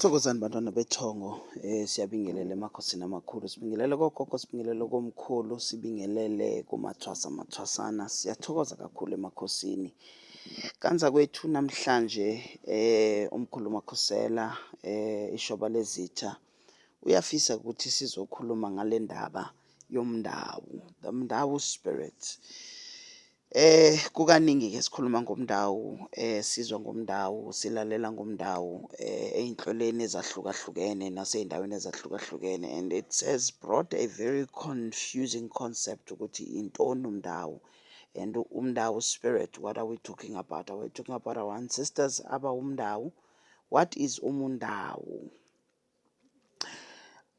Thokozani bantwana bethongo, siyabingelela emakhosini amakhulu, sibingelele kogogo, sibingelele komkhulu, sibingelele kumathwasa mathwasana. Siyathokoza kakhulu emakhosini. Kanza kwethu namhlanje umkhulu Makhosela, ishoba lezitha, uyafisa ukuthi sizokhuluma ngale ndaba yomndawu, the Mndawu spirit. Kukaningi ke sikhuluma ngomndawu, sizwa ngomndawu, silalela ngomndawu ey'nhlelweni ezahlukahlukene nasey'ndaweni ezahlukahlukene, and it has brought a very confusing concept ukuthi intoni umndawu and umndawu spirit. What are we talking about? Are we talking about our ancestors abawumndawu? What is umundawu?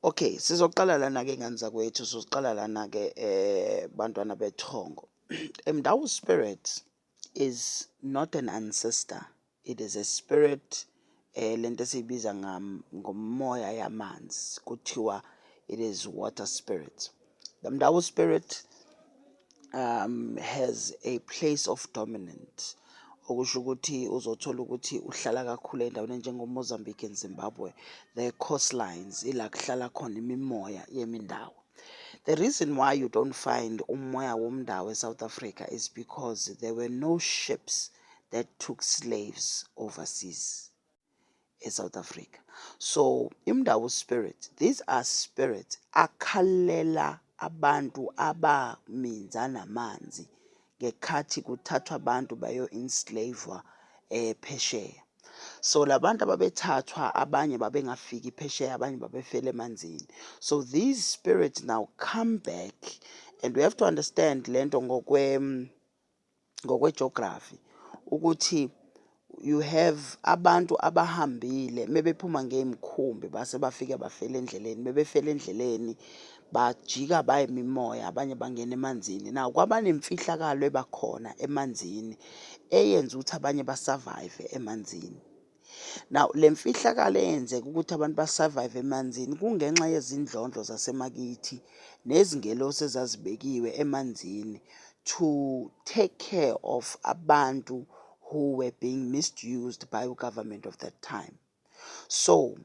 Okay, sizoqala lana-ke, ngane zakwethu, sizoqala lana-ke, bantwana bethongo. Mndawu spirit is not an ancestor, it is a spirit, lento esiyibiza ngomoya yamanzi, kuthiwa it is water spirit. The Mndawu spirit has a place of dominant, okusho ukuthi uzothola ukuthi uhlala kakhulu ey'ndaweni enjengo-Mozambique and Zimbabwe, the coastlines, ila kuhlala khona imimoya yemindawo. The reason why you don't find umoya womndawo eSouth Africa is because there were no ships that took slaves overseas eSouth Africa. So imndawo spirit, these are spirits akhalela abantu abaminza namanzi ngekhathi kuthathwa abantu bayo-enslave phesheya. So labantu ababethathwa, abanye babengafiki phesheya, abanye babefela emanzini. So these spirits now come back, and we have to understand lento ngokwe geography ukuthi you have abantu abahambile mebephuma ngey'mkhumbi, base bafike bafela endleleni. Bebefela endleleni, bajika bayimimoya, abanye bangena emanzini. Now kwaba nemfihlakalo ebakhona emanzini eyenza ukuthi abanye ba-survive emanzini. Now le mfihlakalo eyenzeka ukuthi abantu ba-survive emanzini kungenxa yezindlondlo zasemakithi nezingelosi ezazibekiwe emanzini to take care of abantu who were being misused by government of that time. So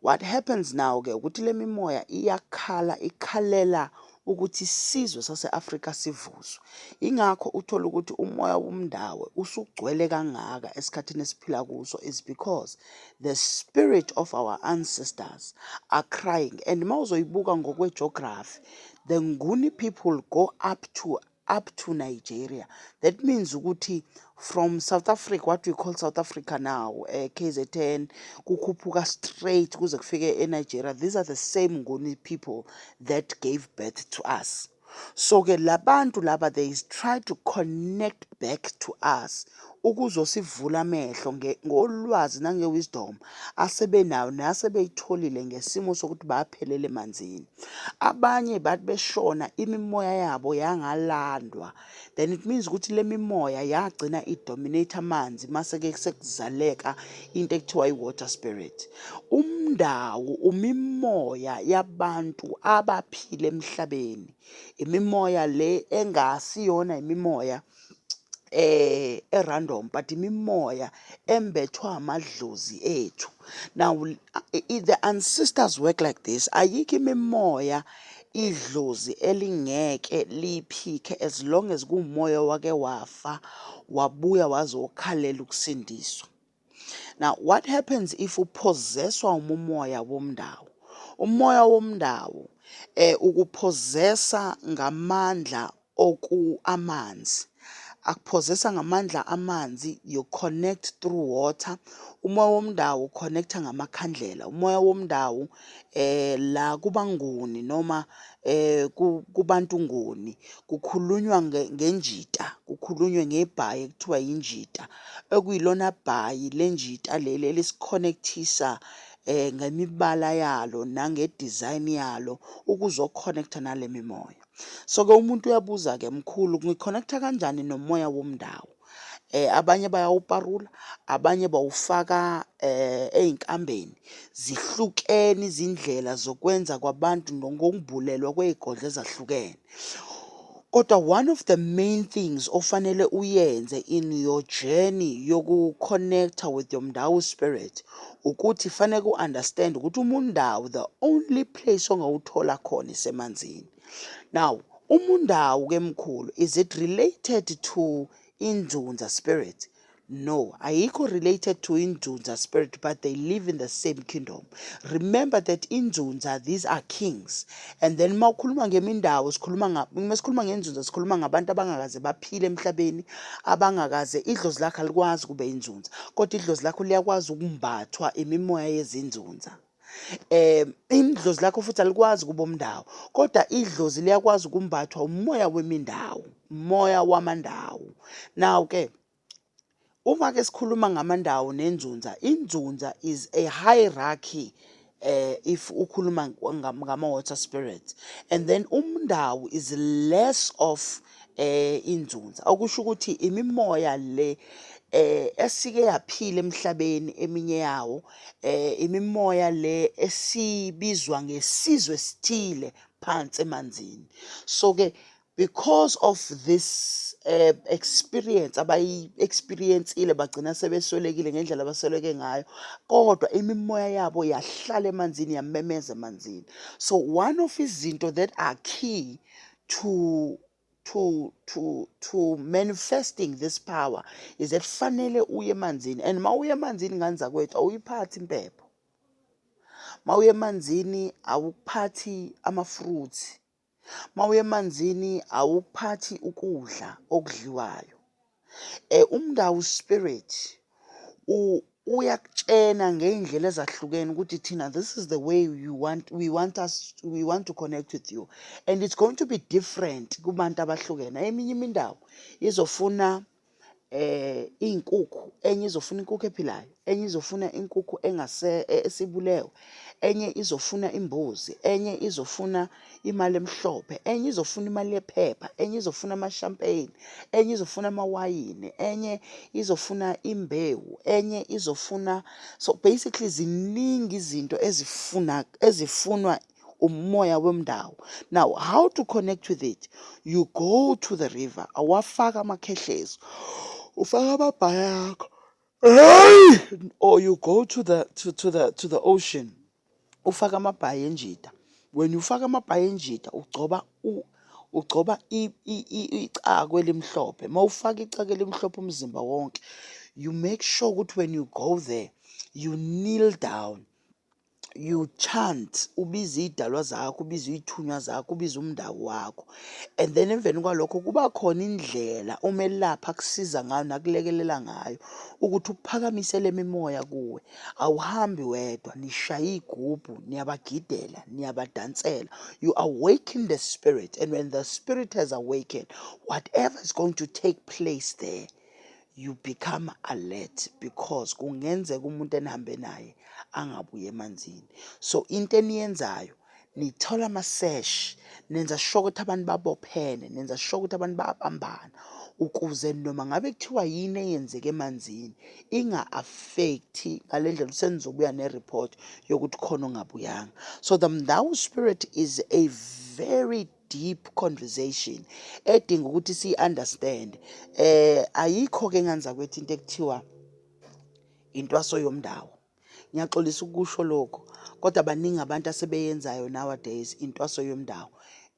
what happens now ke ukuthi le mimoya iyakhala, ikhalela ukuthi isizwe sase-Afrika sivuswe. Ingakho uthola ukuthi umoya womndawo usugcwele kangaka esikhathini esiphila kuso, is because the spirit of our ancestors are crying. And mawuzoyibuka ngokwe-geography, the Nguni people go up to Nigeria. That means ukuthi from South Africa, what we call South Africa now, KZN, kukhuphuka straight kuze kufike eNigeria. These are the same Nguni people that gave birth to us. So ke labantu laba, they try to connect back to us ukuzosivula amehlo ngolwazi nange-wisdom asebenayo nasebeyitholile ngesimo sokuthi baphelele emanzini. Abanye bathi beshona, imimoya yabo yangalandwa. Then it means ukuthi le mimoya yagcina i-dominate amanzi, mase-ke sekuzaleka into ekuthiwa i-water spirit. Umndawo umimoya yabantu abaphila emhlabeni, imimoya le engasiyona imimoya e-random, but imimoya embethwa amadlozi ethu. Now the ancestors work like this: ayikho imimoya idlozi elingeke liyiphikhe as long as kuwumoya wake wafa wabuya wazokhalela ukusindiswa. Now what happens if u-possesswa umoya womndawo? Umoya womndawo uku-possessa ngamandla oku amanzi, aku-possessa ngamandla amanzi. You connect through water. Umoya womndawo u-connecta ngamakhandlela. Umoya womndawo, la kubaNguni noma kubantu Nguni, kukhulunywa ngenjita, kukhulunywe ngebhayi ekuthiwa injita, okuyilona bhayi lenjita leli elisi-connectisa ngemibala yalo nange-design yalo ukuzo-connecta nale mimoya. So-ke umuntu uyabuza-ke, "Mkhulu, ngi-connecta kanjani nomoya womndawo?" Abanye bayawuparula, abanye bawufaka ey'nkambeni. Zihlukene izindlela zokwenza kwabantu ngokumbulelwa kwey'godlo ezahlukene. Kodwa one of the main things ofanele uyenze in your journey yoku-connect-a with your Mndawu spirit ukuthi faneke u-understand ukuthi umundawu, the only place ongawuthola khona isemanzini. Now, umundawu ke mkhulu, is it related to inzunza spirit? No, ayikho related to inzunza spirit, but they live in the same kingdom. Remember that inzunza, these are kings. And then mawukhuluma ngemindawo, sikhuluma masikhuluma ngenzunza, sikhuluma ngabantu abangakaze baphile emhlabeni, abangakaze, idlozi lakho alikwazi kube inzunza, kodwa idlozi lakho liyakwazi ukumbathwa imimoya yezinzunza. Idlozi lakho futhi alikwazi kuba umndawo, kodwa idlozi liyakwazi ukumbathwa umoya wemindawo, umoya wamandawo. Now ke, uma ke sikhuluma ngamandawo nenzunza, inzunza is a hierarchy if ukhuluma ngama water spirits, and then umndawo is less of inzunza, okusho ukuthi imimoya le esike yaphila emhlabeni, eminye yawo imimoya le esibizwa ngesizwe esithile phansi emanzini. So ke, because of this experience abayi-experience-ile, bagcina sebeswelekile ngendlela abasweleke ngayo, kodwa imimoya yabo yahlala emanzini, yamemeza emanzini. So one of izinto that are key to manifesting this power is that fanele uye emanzini, and mawuya emanzini, ngane zakwethu, awuyiphathi impepho. Mawuya emanzini, awuphathi ama-fruits. Mawuya emanzini, awuphathi ukudla okudliwayo. Umndawu spirit uyakutshena ngey'ndlela ezahlukene ukuthi thina, this is the way you want we want us we want to connect with you, and it's going to be different kubantu abahlukene. Eminye imindawo izofuna iy'nkukhu, enye izofuna inkukhu ephilayo, enye izofuna inkukhu engase esibulewe, enye izofuna imbuzi, enye izofuna imali emhlophe, enye izofuna imali yephepha, enye izofuna ama-champagne, enye izofuna amawayini, enye izofuna imbewu, enye izofuna, so basically ziningi izinto ezifuna ezifunwa umoya womndawo. Now, how to connect with it? You go to the river, awafaka amakhehlezi, ufaka amabhayi akho, hey, or you go to the ocean, ufaka amabhayi enjida. When ufaka amabhayi enjida, ugcoba icakwe elimhlophe. Mawufaka icakwe elimhlophe umzimba wonke, you make sure ukuthi when you go there, you kneel down, you chant, ubize iy'dalwa zakho, ubize iy'thunywa zakho, ubize umndawo wakho, and then emveni kwalokho kuba khona indlela umelaphi akusiza ngayo nakulekelela ngayo ukuthi uphakamise le mimoya kuwe. Awuhambi wedwa, nishaya iy'gubhu, niyabagidela, niyabadansela. You awaken the spirit, and when the spirit has awakened, whatever is going to take place there, you become alert, because kungenzeka umuntu enihambe naye angabuyi emanzini. So into eniyenzayo, nithola ama-sash, nenza sure ukuthi abantu babophene, nenza sure ukuthi abantu bayabambana, ukuze noma ngabe kuthiwa yini eyenzeka emanzini inga-affect ngale ndlela senizobuya ne-report yokuthi khona ongabuyanga. So the Mndawu spirit is a very deep conversation edinga ukuthi siyi-understand. Ayikho ke, ngane zakwethu, into ekuthiwa intwaso yomndawo. Ngiyaxolisa ukusho lokho, kodwa baningi abantu asebeyenzayo nowadays intwaso yomndawo.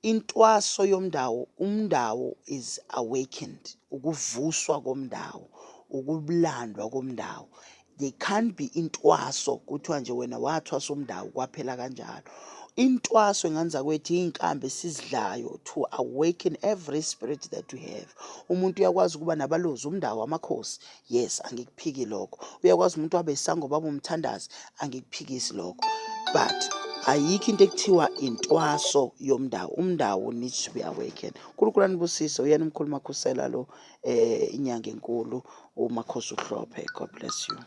Intwaso yomndawo, umndawo is awakened, ukuvuswa komndawo, ukulandwa komndawo. There can't be intwaso kuthiwa nje wena wathwasa umndawo kwaphela kanjalo. Intwaso, ngane zakwethu, iy'nkambi esizidlayo to awaken every spirit that we have. Umuntu uyakwazi ukuba nabalozi, umndawo, amakhosi, yes, angikuphiki lokho. Uyakwazi umuntu abe isangoma, abe umthandazi, angikuphikisi lokho, but ayikho into ekuthiwa intwaso yomndawo. Umndawo needs to be awakened. Unkulunkulu anibusise. Uyena umkhulu Makhusela lo, inyanga enkulu, uMakhosi uHlophe. God bless you.